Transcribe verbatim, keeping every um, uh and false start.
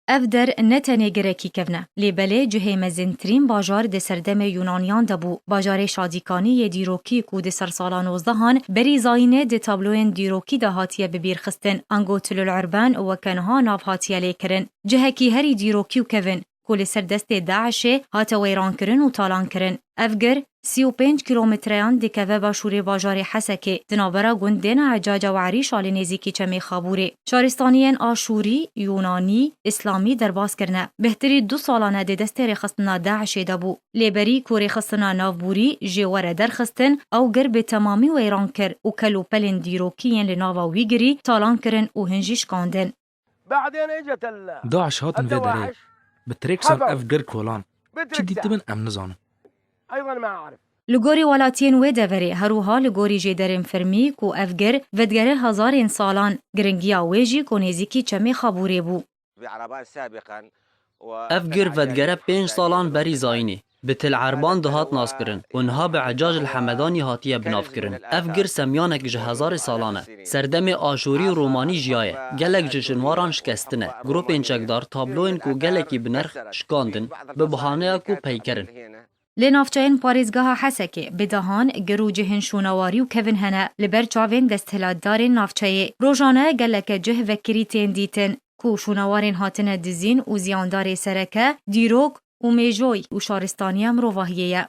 Ev der ne tenê girekî kevn e, lê belê cihê mezintirîn bajar di serdemê Yûnaniyan de bû. Bajarê Şadîkanî yê dîrokî ku di serrsala nozdehan berî zayînê di tabloyên dîrokî de hatiye bibîrxistin, ango Tilul Erban weke niha nav hatiye lêkirin. Cihekî herî dîrokî û kevn, ku li ser destê DAIŞê hate weyrankirin û talankirin. Ev gir sî û pênc kîlometreyan dikeve başûrê bajarê Hesekê, di navbera gundên Ecaca û Erîşa li nêzîkî Çemê Xabûrê. Şaristaniyên Aşûrî, Yûnanî, Îslamî derbas kirine. Bêhtirî du salan e di destê rêxistina DAIŞê de bû. Lê berî ku rêxistina navbûrî jê were derxistin, ew gir bi temamî weyran kir û kel û pelên dîrokî yên li nava wî girî talan kirin û hin jî şikandin. DAIŞ hatin vê derê. Bi trêksan ev gir kolan. Çi dîtibin em nizanin. Li gorî welatiyên wê deverê, her wiha li gorî jêderên fermî ku ev gir vedigere hezarên salan, giringiya wê jî ku nêzîkî Çemê Xabûrê bû. Ev gir vedigere pênc salan berî zayînê. Bi Til Erban dihat naskirin û niha bi Ecac el Hemedanî hatiye binavkirin. Ev gir semyanek ji hezarê salan e. Serdemê Aşûrî û Romanî jiyaye. Gelek ji jinwaran şikestine. Grûpên çekdar tabloyên ku gelekî bi nerx şikandin, bi bahaneya ku peyker in. Lê navçeyên parêzgeha Hesekê bi dehan gir û cihên şûnewarî û kevin hene li ber çavên desthilatdarên navçeyê. Rojane geleke cih vekirî tên dîtin ku şûnewarên hatine dizîn û ziyandarê sereke, dîrok û mêjoy û şaristaniya mirovahiyê ye.